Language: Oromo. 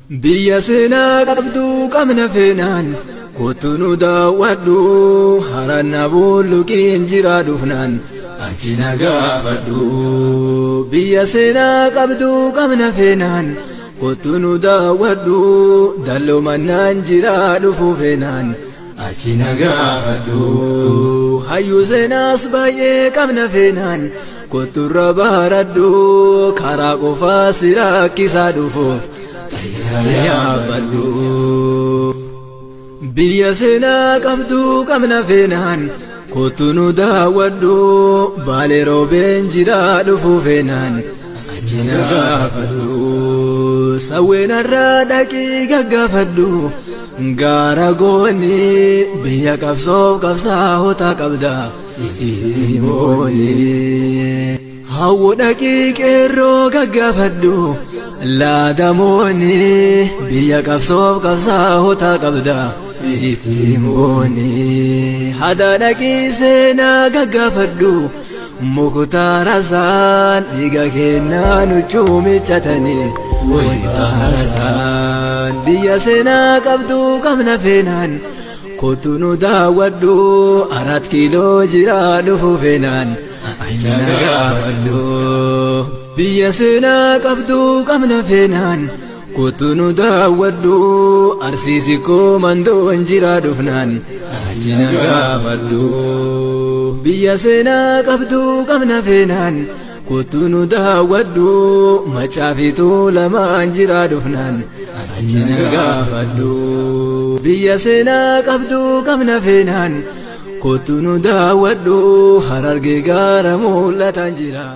Biyya seenaa qabdu qabna feenaan kottu nu daawwadhu haranna bulluqiin jira dhufnaan achi na gaafadhu. Biyya seenaa qabdu qabna feenaan kottu nu daawwadhu dalloo mannaan jira dhufu feenaan achi na gaafadhu. Hayyuu seenaas baay'ee qabna feenaan kotturra baradhu karaa qofaa si rakkisaa dhufuuf xayyaara yaabbadhu. Biyya seenaa qabdu qabna feenaan kottu nu daawwadhu baalee roobeen jira dhufu feenaan achi na gaafadhu. Sawweenarraa dhaqii gaggaafadhu gaara gooni biyya qabsoof qabsaa'ota qabda itti mooni. Hawwu dhaqii qeerroo gaggaafadhu laadamooni biyya qabsoof qabsaa'ota qabda itti mooni. Hada dhaqii seenaa gaggaafadhu muktaara isaan dhiiga kennaa nuchuu miccatanii way baasaan. Biyya seenaa qabdu qabna feenaan kottu nu daawwadhu 4 kiiloo jira dhufu feenaan achi na gaafadhu. Biyya seenaa qabdu qabna feenaan kottu nu daawwadhu arsiisi koo mandoon jira dhufnaan achi na gaafadhu. Biyya seenaa qabdu qabna feenaan kottu nu daawwadhu macaafituu lamaan jira dhufnaan achi na gaafadhu. Biyya seenaa qabdu qabna feenaan kottu nu daawwadhu harargee gaara mul'atan jira.